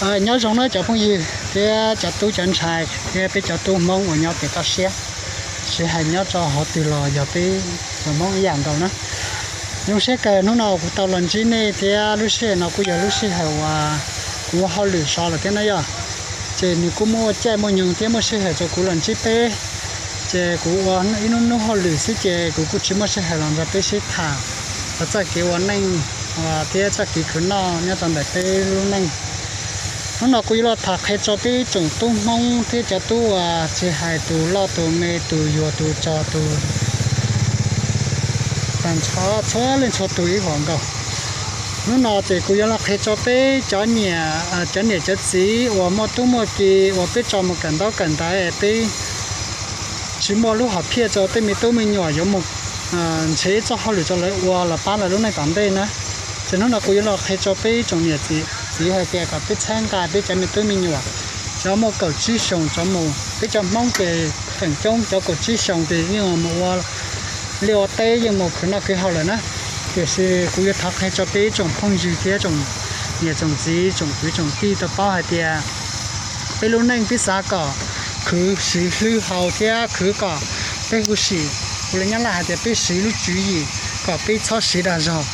Nyob zoo nawb cov phooj ywg thiab cov tub cov ntxhais thiab peb cov tub Hmoob uas nyob pem toj siab, tsis hais nyob rau hauv twg los yog peb cov Hmoob ib yam nkaus na. Zoo siab kawg hnub no kuv tau los ntsib nej thiab lub sij hawm no kuj yog lub sij hawm uas kuv ua hauj lwm so lawm thiab na yog. Ces nws kuj muaj caij muaj nyoog thiab muaj sij hawm rau kuv los ntsib peb. Ces kuv ua ib hnub hnub hauj lwm xwb ces kuv kuj tsis muaj sij hawm los nrog peb sib tham txoj kev ua neej thiab txoj kev khwv noj nyob rau ntawm peb lub neej. Hnub no kuv yuav los tham qhia rau peb tsoom tub Hmoob thiab cov tub uas tsis hais tus loj tus me tus yuag tus tsog tus tag nrho txhua leej txhua tus ib yam nkaus. Hnub no ces kuv yuav los qhia rau peb cov niam, cov niam cov txiv uas muaj tub muaj ki uas peb tso mus kawm ntaub kawm ntawv peb tsis muaj lub hom phiaj rau tej me tub me nyuam yuav mus nrhiav ib txoj hauj lwm rau lawv ua los pab lawv lub neej tom ntej na. Ces hnub no kuv yuav los qhia rau peb tsoom niam txiv hais tias kom peb txhawb nqa peb cov me tub me nyuam, cov muaj kaum tsib xyoos rov mus. Peb cov Hmoob ces feem coob cov kaum tsib xyoos ces yeej mus ua liaj ua teb yeej mus khwv noj khwv haus lawm na. Tiam sis kuv yuav thov qhia rau peb tsoom phooj ywg thiab tsoom niam tsoom txiv tsoom kwv tsoom tij tau paub hais tias peb lub neej peb xav kom khwv siv hlwb haus thiab khwv kom peb huv si, ua li nyab laj hais tias peb siv lub tswv yim kom peb txhob siv dag zog.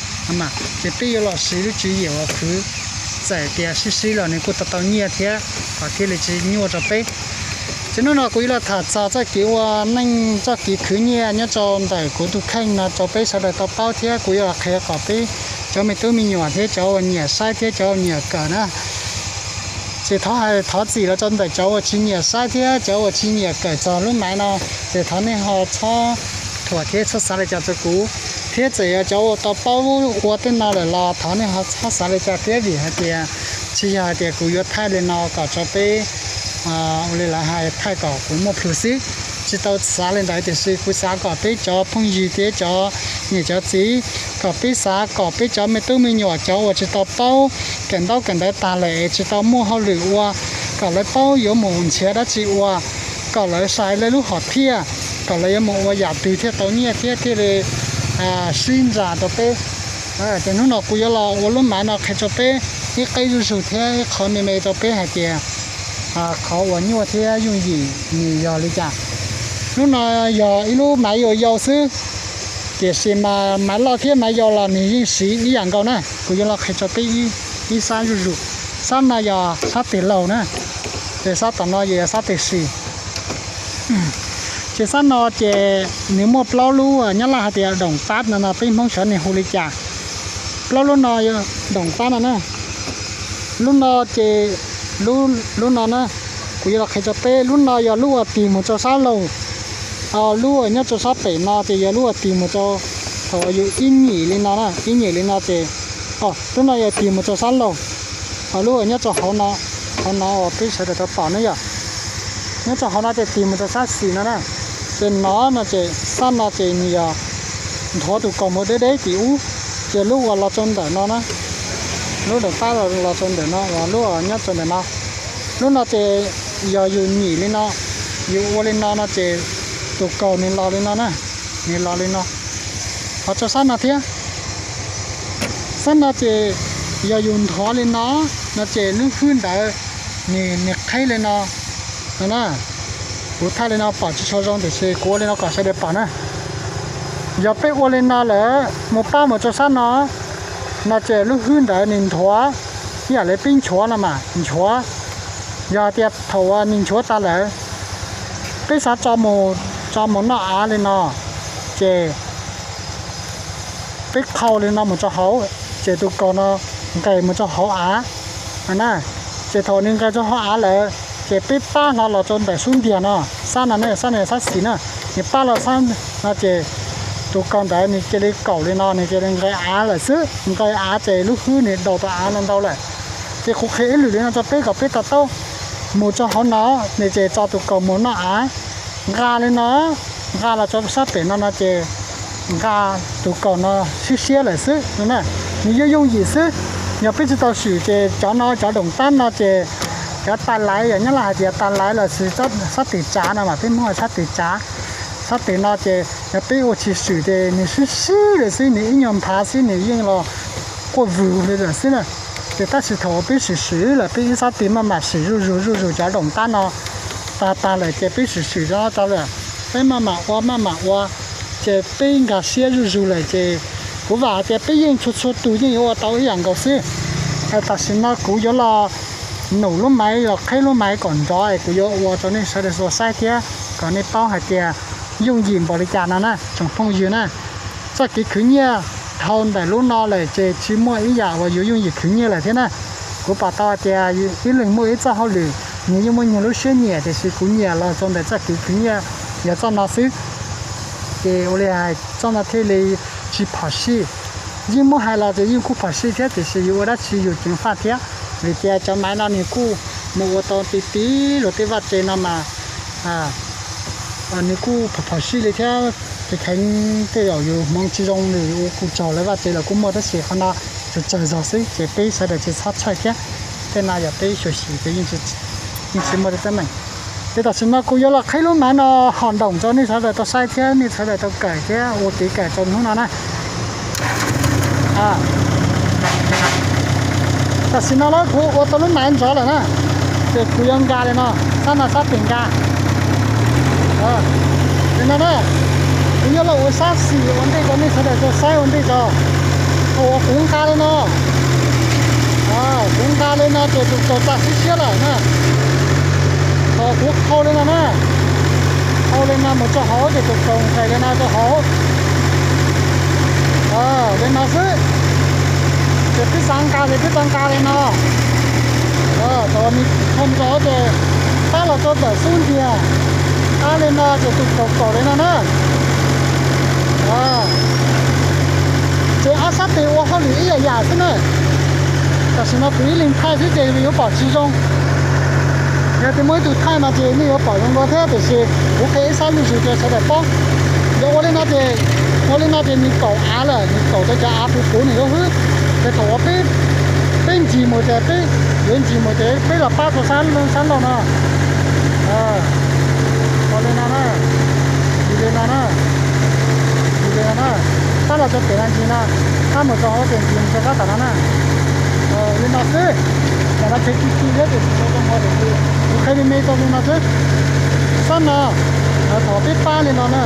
Ces peb yuav los siv lub tswv yim uas khwv, txawm tias sib sib los nws kuj tau tau nyiaj thiab kom thiaj li tsis nyuaj rau peb. Ces hnub no kuv yuav los tham txog txoj kev ua neej txoj kev khwv nyiaj nyob rau ntawm kuv tus kheej no rau peb sawv daws tau paub thiab kuv yuav los qhia kom peb cov me tub me nyuam thiab cov uas nyiam saib thiab cov uas nyiam kawm na. Ces thov hais thov txim los rau ntawm cov uas tsis nyiam saib thiab cov uas tsis nyiam kawm txog lub maiv no, ces thov nej ho txhob thuam thiab txhob xav li cas rau kuv. Thiab txawm yog cov uas tau paub ua tej no lawm los thov nej ho txhob xav li cas thiab vim hais tias tsis yog hais tias kuv yuav thaij li no kom rau peb ua li lawv hais thaij kom kuv muaj plhus xwb. Tsis tau xav li ntawd tiam sis kuv xav kom peb cov phooj ywg thiab cov niam cov txiv kom peb xav kom peb cov me tub me nyuam cov uas tsis tau paub kawm ntaub kawm ntawv tag lawm es tsis tau muaj hauj lwm ua, kom lawv paub yuav mus nrhiav dab tsi ua, kom lawv sai lawv lub hom phiaj, kom lawv yuav mus ua yam twg thiaj tau nyiaj thiab thiaj li sib ntsa rau peb. Ces hnub no kuv yuav los ua lub maiv no qhia rau peb ib qib zuj zus thiab ib qho me me rau peb hais tias qhov uas nyuaj thiab yooj yim nws yog li cas. Lub no yog ib lub maiv yau yau xwb, tiam sis mas maiv loj thiab maiv yau los nws yeej siv ib yam nkaus na. Kuv yuav los qhia rau peb ib sab zuj zus. Sab no yog sab tes laug na, ces sab tom no yog sab tes xis. Ces sab no ces nws muaj plaub lub, nyab laj hais tias doom tab no no peb Hmoob sav nws hu li cas. Plaub lub no yog doom tab no na. Lub no ces, lub no na, kuv yuav los qhia rau peb, lub no yog lub uas tig mus rau sab laug. Lub uas nyob rau sab pem no ces yog lub uas tig mus rau, thaum yus ib nyim li no na, ib nyim li no ces, lub no yog tig mus rau sab laug. Ho lub uas nyob rau hauv no, hauv no uas peb sawv daws tau pom ne yog, nyob rau hauv no ces tig mus rau sab xis no na. Ces no no ces sab no ces nws yog nthuav tus kaus mus deb deb tim ub, ces lub uas los rau ntawm no na, lub doom tab los rau ntawm no uas lub uas nyob rau ntawm no. Lub no ces yog yus nyim li no, yus ua li no no ces tus kaus nws los li no na, nws los li no. Ho rau sab no thiab, sab no ces yog yus nthuav li no, no ces lub hwb ntawd nws, nws qheb li no, no na. Kuv thaij li no pom tsis tshua zoo tiam sis kuv ua li no kom sawv daws pom na. Yog peb ua li no lawm mus pab mus rau sab no, no ces lub hwb ntawd nws nthuav, ib yam li peb nchuav no mas nchuav. Yog hais tias thaum uas nws nchuav tas lawm, peb xav tso mus, tso mus noj av li no, ces peb qhau li no mus rau hauv, ces tus kaus no nqes mus rau hauv av na. Ces thaum nws nqes rau hauv av lawm, ces peb pab hlo los rau ntawm sub ntiag no, sab no ne, sab no sab xis na, nws pab los sab no ces tus kaus ntawd nws cia li kaum li no, nws cia li nqes av lawm xwb. Nqes av ces lub hwb nws daus tau av no ntau lawm. Ces kuv qhia ib lwm li no rau peb kom peb to taub. Mus rau hauv no, nws ces tso tus kaus mus noj av, nqa li no, nqa los rau sab pem no no ces nqa tus kaus no siab siab lawm xwb no na. Nws yooj yooj yim xwb. Yog peb tsis tau swm ces cov no cov doom tab no ces cov tas laiv, yog nyob laj hais tias tas laiv los sis sab tes tsav no mas peb Hmoob sab tes tsav, sab tes no ces yog peb ua tsis swm ces nws sib sib lawm xwb, nws ib nyuag nphav xwb nws yeej los quaj vwg li lawm xwb na. Ces tab sis thaum uas peb swm swm lawm, peb ib sab tes maj mam swm zuj zus zuj zus cov doom tab no tag tag lawm ces peb swm swm rau no tag lawm, peb maj mam ua maj mam ua, ces peb nkag siab zuj zus lawm ces kuv vam hais tias peb yeej txhua txhua tus yeej yuav ua tau ib yam nkaus xwb. Tam sim no kuv yuav los num lub maiv los qhib lub maiv kom nrov es kuv yuav ua rau nej sawv daws tau saib thiab kom nej paub hais tias yooj yim npaum li cas no na tsoom phooj ywg na. Txoj kev khwv nyiaj dhau ntawm lub no lawm ces tsis muaj ib yam uas yuav yooj yim khwv nyiaj lawm thiab na. Kuv pom tau hais tias ib leeg muaj ib txoj hauj lwm, nyias yeej muaj nyias lub siab nyiam, tiam sis kuv nyiam los rau ntawm txoj kev khwv nyiaj yog txoj no xwb. Ces ua li hais txoj no thiaj li tsis phom sij. Yeej muab hais los ces yeej kuj phom sij thiab, tiam sis yus ua dab tsi yus ceev faj thiab, vim tias cov maiv no nws kuj mus ua tau ti ti luag tej vaj tse no mas nws kuj phom phom sij li thiab. Ces kheev tej zaum yus hmoov tsis zoo nws ua kuj tsaug lawv vaj tse los kuj muaj, tab sis qhov no tsuas tsawg zog xwb ces peb sawv daws tsis txhob txhawj thiab. Tej no yog peb xyuam xim ces yeej tsis muaj tej teeb meem. Ces tam sim no kuv yuav los qhib lub maiv no hom nroom rau nej sawv daws tau saib thiab nej sawv daws tau kawm thiab ua kev kawm rau hnub no na. Tam sim no los kuv ua tau lub maiv nrov lawm na, ces kuv yuav nkag li no, sab no sab tes nkag li no na. Kuv yuav los ua sab xis ua ntej rau nej sawv daws tau saib ua ntej tso. Thaum uas kuv nkag li no, kuv nkag li no ces tus kaus txav siab siab lawm na. Thaum kuv qhau li no na, qhau li no mus rau hauv ces tus kaus nqes li no rau hauv. Li no xwb. Ces peb xav nkag ces peb tau nkag li no. Thaum nws qhau mus rau hauv ces pab los rau ntawm xub ntiag, pab li no ces tus kaus kaum li no na. Ces ob sab tes ua hauj lwm ib yam yam xwb na. Tam sim no kuv ib leeg thaij xwb ces yuav pom tsis zoo. Yog tias muaj ib tug thaij no ces nej yuav pom zoo dua thiab, tiam sis kuv qhia ib sab zuj zus rau sawv daws paub. Yog ua li no ces, ua li no ces nws kaum av lawm, nws kaum rau cov av puv puv nws lub hwb. Ces thaum uas peb ncig mus ces peb yuav ncig mus ces peb los pab rau sab laug no. Ua li no na, ncig li no na, ncig li no na, pab los rau pem no ncig no, pab mus rau hauv ces ncig mus rau sab tom no na. Li no xwb, yam no tseem ci ci thiab ces kuv qhia me me rau li no xwb. Sab no, thaum peb pab li no na,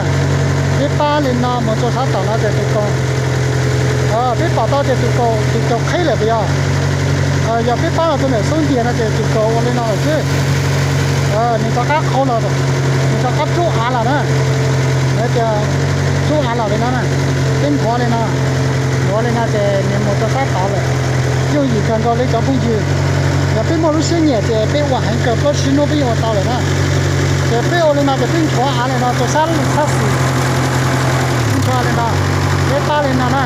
peb pab li no mus rau sab tom no ces tus kaus, peb pom tau ces tus kaus, tus kaus qhib lawm puas yog? Yog peb pab los rau ntawm xub ntiag no ces tus kaus ua li no lawm xwb. Nws rov qab qhau los, nws rov qab rub av los na. Nws tias rub av los li no na, peb nthuav li no, nthuav li no ces nws mus rau sab tod lawm. Yooj yim kawg nkaus li cov phooj ywg. Yog peb muaj lub siab nyiam ces peb ua heev kawg plaub tsib hnub peb yeej ua tau lawm na. Ces peb ua li no ces peb nthuav av li no rau sab, sab xis, peb nthuav li no, peb pab li no na.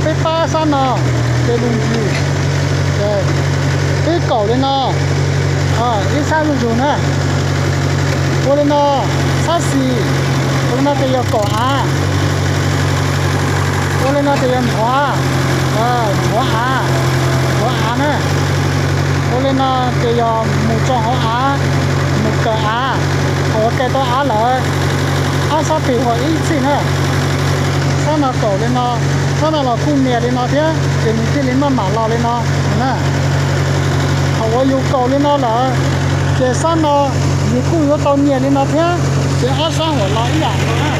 Peb pab sab no ces lug ncig, peb kaum li no, ib sab zuj zus na. Ua li no, sab xis, ua li no ces yog kaum av. Ua li no ces yog nthuav, nthuav av, nthuav av na. Ua li no ces yog mus rau hauv av, mus kawm av. Thaum uas kawm tau av lawm, ob sab tes huam ib txhij na. Sab no kaum li no, sab no los kuj nias li no thiab ces nws thiaj li maj mam los li no na. Thaum uas yus kaum li no lawm ces sab no yus kuj yuav tau nias li no thiab, ces ob sab huam los ib yam nkaus na.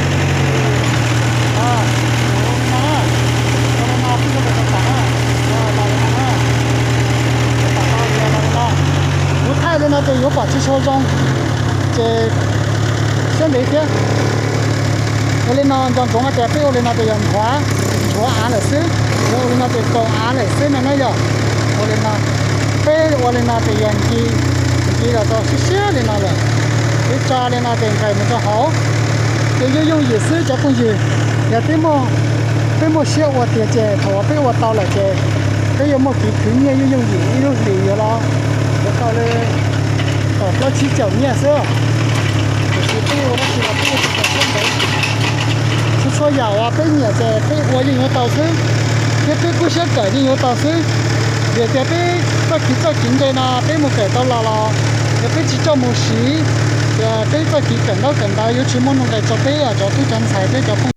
Kuv thaij li no ces yuav pom tsis tshua zoo, ces siab ntev thiab. Ua li no nco ntsoov hais tias peb ua li no ces yog nthuav, nthuav av lawm xwb. Yog ua li no ces kaum av lawm xwb no na yog. Ua li no, peb ua li no ces yog ncig, ncig los rau siab siab li no lawm. Peb tso li no ces nqes mus rau hauv, ces yooj yooj yim xwb cov phooj ywg. Yog peb muaj siab ua tiag ces thaum uas peb ua tau lawm ces peb yuav muaj kev khwv nyiaj yooj yooj yim, ib lub hlis yuav los yuav tau li kaum plaub tsib caum nyiaj xwb. Tiam sis peb ua dab tsi los peb ua tsis tau siab ntev. Txhua txhua yam uas peb nyiam ces peb ua yeej yuav tau xwb, thiab peb kub siab kawm yeej yuav tau xwb. Vim tias peb txoj kev txoj kev ntse no peb mus kawm tau los los, yog peb tsis coj mus siv, ces peb txoj kev kawm ntaub kawm ntawv yuav tsis muaj nuj nqis rau peb cov tub cov ntxhais thiab cov phooj